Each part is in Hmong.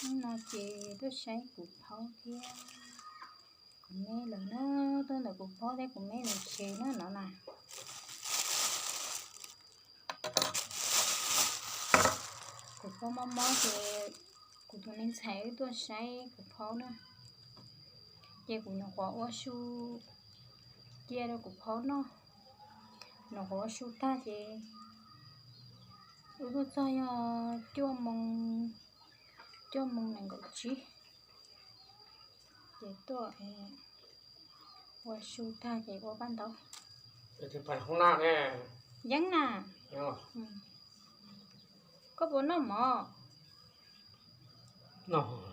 Hnub no ces tuaj saib kuv phaub thiab kuv me lawm na, tuaj ntawm kuv phaub thiab kuv me lawm tsev na no na. Kuv phaub mob mob ces kuv tus me ntxhais wb tuaj saib kuv phaub na, ces kuv nyuam qhuav ua su cia rau kuv phaub noj, nyuam qhuav ua su tag ces wb tuaj txog yog cuaj moo, cuaj moo nees nkaum tsib, ces tuaj ua su tag ces ua paj ntaub. Yeeb na, koj puas noj mov?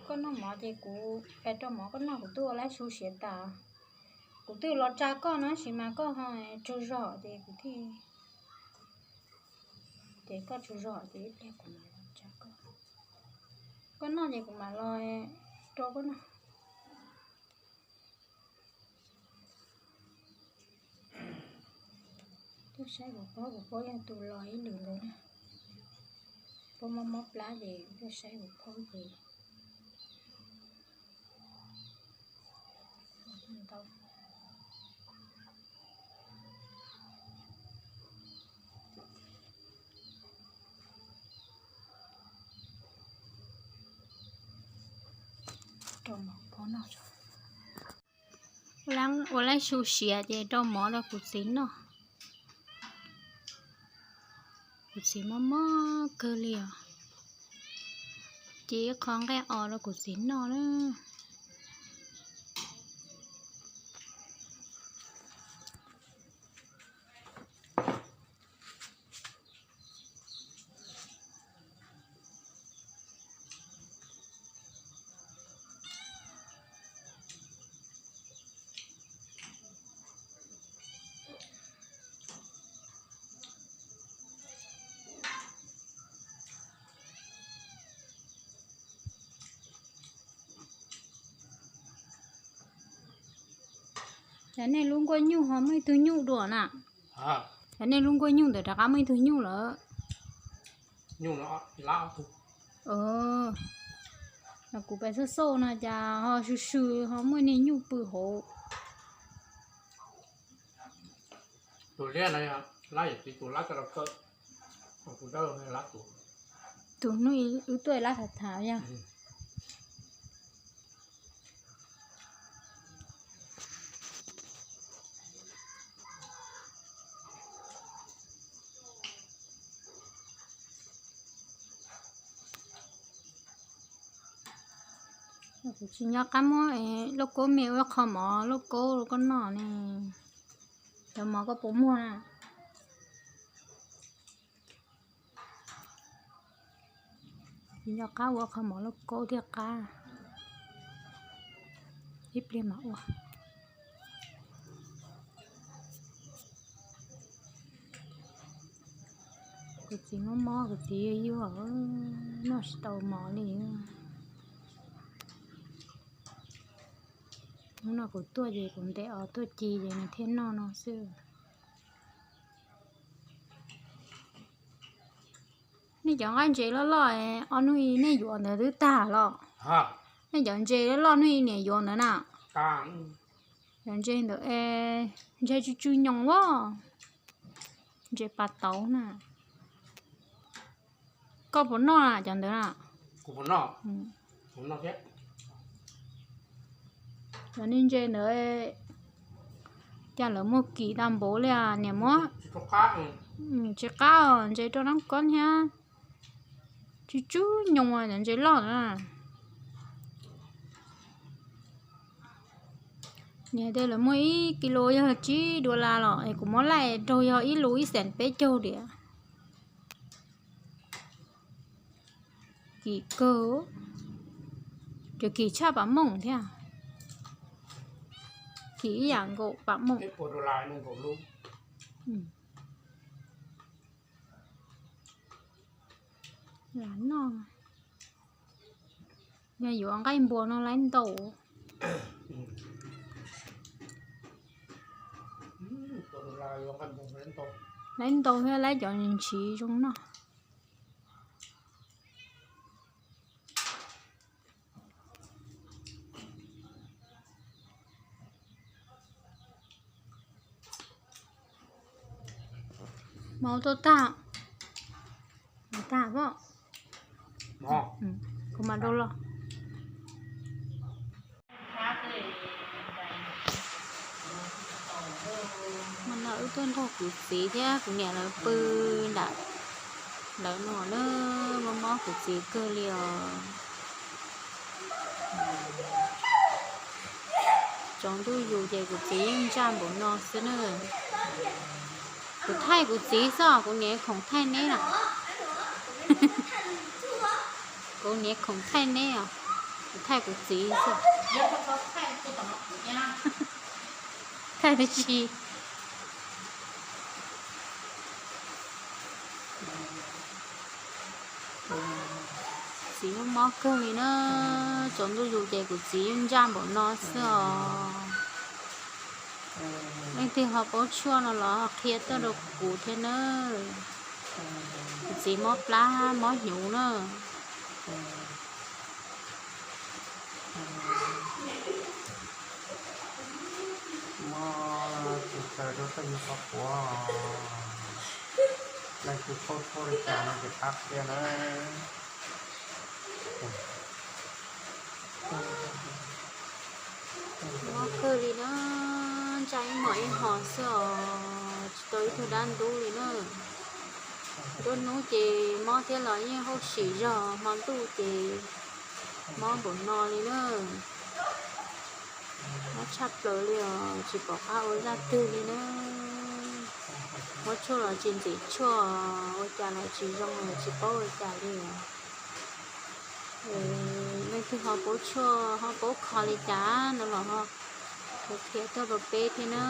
Koj noj mov ces kuv rau mov koj noj, kuv twb ua lab su siav tas. Kuv twb los tsa koj no tab sis mas koj ho tsaug zog ces kuv thiaj, ces koj tsaug zog ces ib pliag kuv mam los tsa koj. Koj noj ces kuv mam los rau koj noj. Tuaj saib kuv phaub, kuv phaub yog tus los ib lwm ntawd na. Phaub mob mob plab ces tuaj saib kuv phaub ces ntau. Ua lab su siav ces rau mov rau kuv txiv noj. Kuv txiv mob mob kawg li os, ces ib qho nqaij os rau kuv txiv noj na. Cas nej lub nkuaj nyuj ho muaj ib tug nyuj dua na? Cas nej lub nkuaj nyuj ntawd rov qab muaj ib tug nyuj lawm? Kuv pais xauj xauj no cas ho swm swm ho muaj niag nyuj pw hauv. Tus hnub wb tuaj lab tham tham yog. Kuv tsis nco qab muab lauj kaub me ua qho mov lauj kaub rau koj noj ne. Cov mov koj puas muag na? Tsis nco qab ua qho mov lauj kaub thiaj qab. Ib pliag mam ua. Kuv txiv mob mob, kuv txiv yuag yuag, noj tsis tau mov li. Hnub no kuv tuaj ces kuv ntes os tuaj ci ces nws thiaj noj no xwb. Nej cov nqaij ntses loj loj, ob hnub ib nej yuav ntawd twb tag los? Nej cov ntses loj loj hnub ib niam yuav ntawd na? Cov ntses ntawd, ntses tsw tsw nyoos as. Ntses pas tauv na. Koj puas noj cov ntawd na? Cov niag ntses ntawd, cas lawv muag kim tag npaum li niam muab. Tsis qab os, ntses rau nab kob thiab. Tsw tsw nyoos cov ntses loj na. Niam tias lawv muag ib kis lus yog tsib dollar los es kuv muab laij raug yog ib lus ib xees peb caug diam. Kim kawg, cov kim tshaj pam mooj thiab. Kim ib yam nkaus pam mooj. Lam noj. Yog yuav nqaij npua no laib ntau. Laib ntau thiab laib cov ntshiv zoo noj. Mov tuaj tag, tag pob, kuv mam rau los. Hmo no wb tuaj nrog kuv txiv thiab kuv niam lawv pw nram lawv no na, mob mob kuv txiv kawg li os. Tsaus ntuj zus ces kuv txiv yeej ntsaj npaum no xwb na. Kuv thaij kuv txiv xwb os, kuv niam khoom thaij neb na. Kuv niam khoom thaij neb os, kuv thaij kuv txiv xwb. Thaij dab tsi? Txiv mob mob kawg li na, tsaus ntuj zus ces kuv txiv yeej ntsaj npaum no xwb os. Leej twg ho paub tshuaj no los qhia tuaj rau kuv thiab na. Kuv txiv mob plab mob hnyuv na. Mob tsis taws rau tej yus qhov quav, leej twg paub tshuaj li cas no ces pab qhia na. Mob kawg li na, ntsaj ib hmos ib hmos xwb os, tsis tau ib tug dab ntub li na. Nruab hnub ces mob thiab los yeej hauj sim zog, hmo ntuj ces mob npaum no li na. Mob tshaj plaws li os, tsis pom qab ua zaj twg li na. Muab tshuaj los tsis ntxim tshuaj, ua cas los tsis zoo, tsis paub ua cas li os. Leej twg ho paub tshuaj ho paub kho li cas no los ho qhia tuaj rau peb thiab na.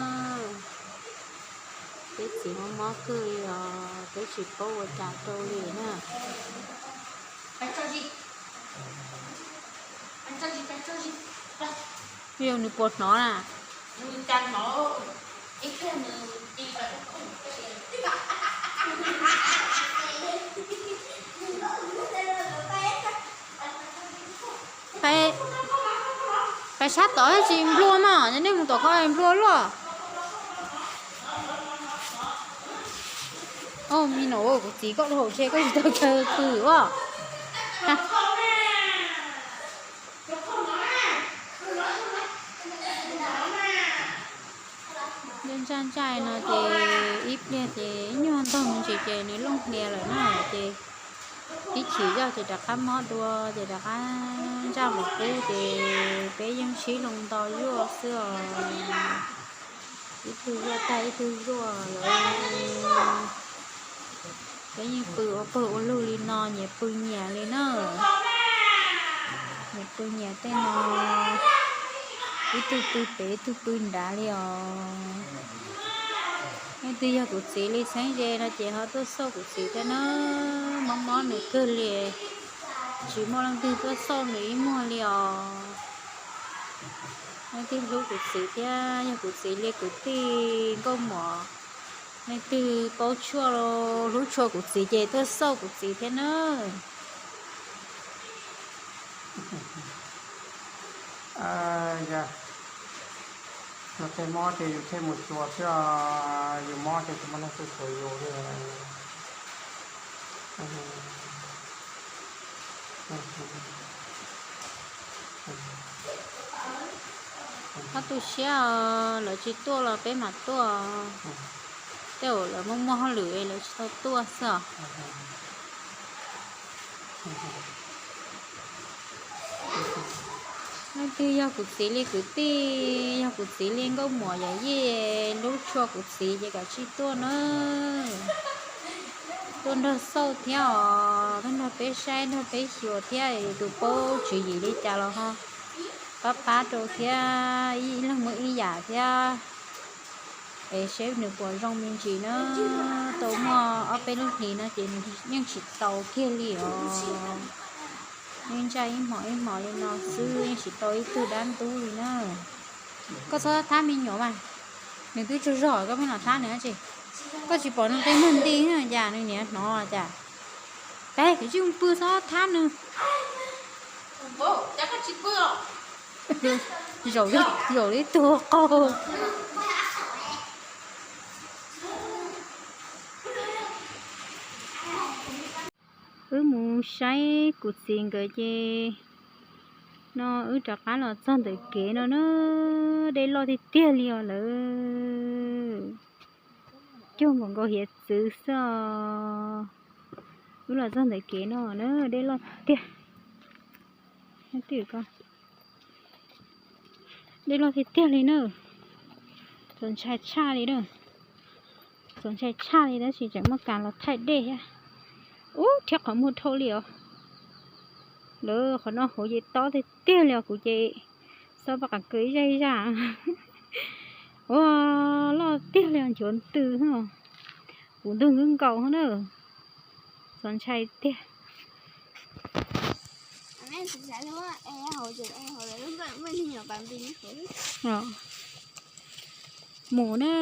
Peb txiv mob mob kawg li os, peb tsis paub ua cas rau li na. Yog nws puas hnov na? Pais sab tod tsis nplua mas, nej mus tom ko nplua luaj. Au, me no kuv txiv koj dhau ntshe koj tsis tau chaw pw os. Ntsaj ntsaj no ces ib pliag ces ib nyuag ntog me ntsis ces nws looj hlias lawm na ces ib chim zoj ces rov qab mob dua ces rov qab ntsaj mus qub ces peb yeej sib hloov nto zuaj xwb os. Ib tug zuaj tag ib tug zuaj lawm. Peb yeej pw ua pawg ua lug li no nyias pw nyias li na. Nyias pw nyias tej no, ib tug pw pem ib tug pw nrad li os. Leej twg yog kuv txiv li xeeb ze no ces ho tuaj xauj kuv txiv thiab na. Mob mob nws kawg li, tsis muaj leej twg tuaj xauj nws ib muag li os. Leej twg hlub kuv txiv thiab yog kuv txiv li kwv tij nkauj muam, leej twg paub tshuaj hlub tshua kuv txiv ces tuaj xauj kuv txiv thiab na. Yog no tej mob ces yus thiaj mus xyuas xwb, yus mob ces tsis muaj neeg tuaj xyuas yus li. Txhob tu siab, lawv tsis tuaj los peb mam tuaj. Tej zaum lawv muaj muaj hauj lwm es lawv tsis tau tuaj xwb os. Leej twg yog kuv txiv li kwv tij, yog kuv txiv li nkauj muam yawm yij, hlub tshua kuv txiv ces kav tsij tuaj na. Tuaj nrog xauj thiab os, tuaj nrog peb saib nrog peb xyuas thiab, tus paub tswv yim li cas los ho pab pab rau thiab, ib leeg muaj ib yam thiab. Es seb nws puas zoo me ntsis na. Tau muaj ob peb lub hlis no ces nws yeej tsis tau kiag li os. Yeej ntsaj ib hmos ib hmos li no xwb, yeej tsis tau ib tug dab ntub li na. Koj txhob thab me nyuam mas, nws twb tsaug zog koj pheej los thab nws dab tsi? Koj tsis pom nws qi muag nti cas nws niaj hnov cas? Peb kwv tij mus pw txhob thab nws. Zaum li, zaum li tuag qaug. saib kuv txiv nkawd ces no wb rov qab los txog ntawm kev no na, dej loj tiag tiag li os lawm. Cuag npaum nkaus hiav txwv xwb os. Wb los txog ntawm kev no na, dej loj tiag. Dej loj tiag tiag li na. Txaus ntshai tshaj li na. Txaus ntshai tshaj li tab sis tseem muaj kas los thaij dej thiab. Ub, rhiab qhov muag dhau li os. Lawv qhov no hauv ces tob tiag tiag li os, kuv ces xob paj qas kaws ib zaj ib zaj. Ua, loj tiag li os, nchuav ntws, kuv ntug nkaus nkaus na. Txaus ntshai tiag. Mus na.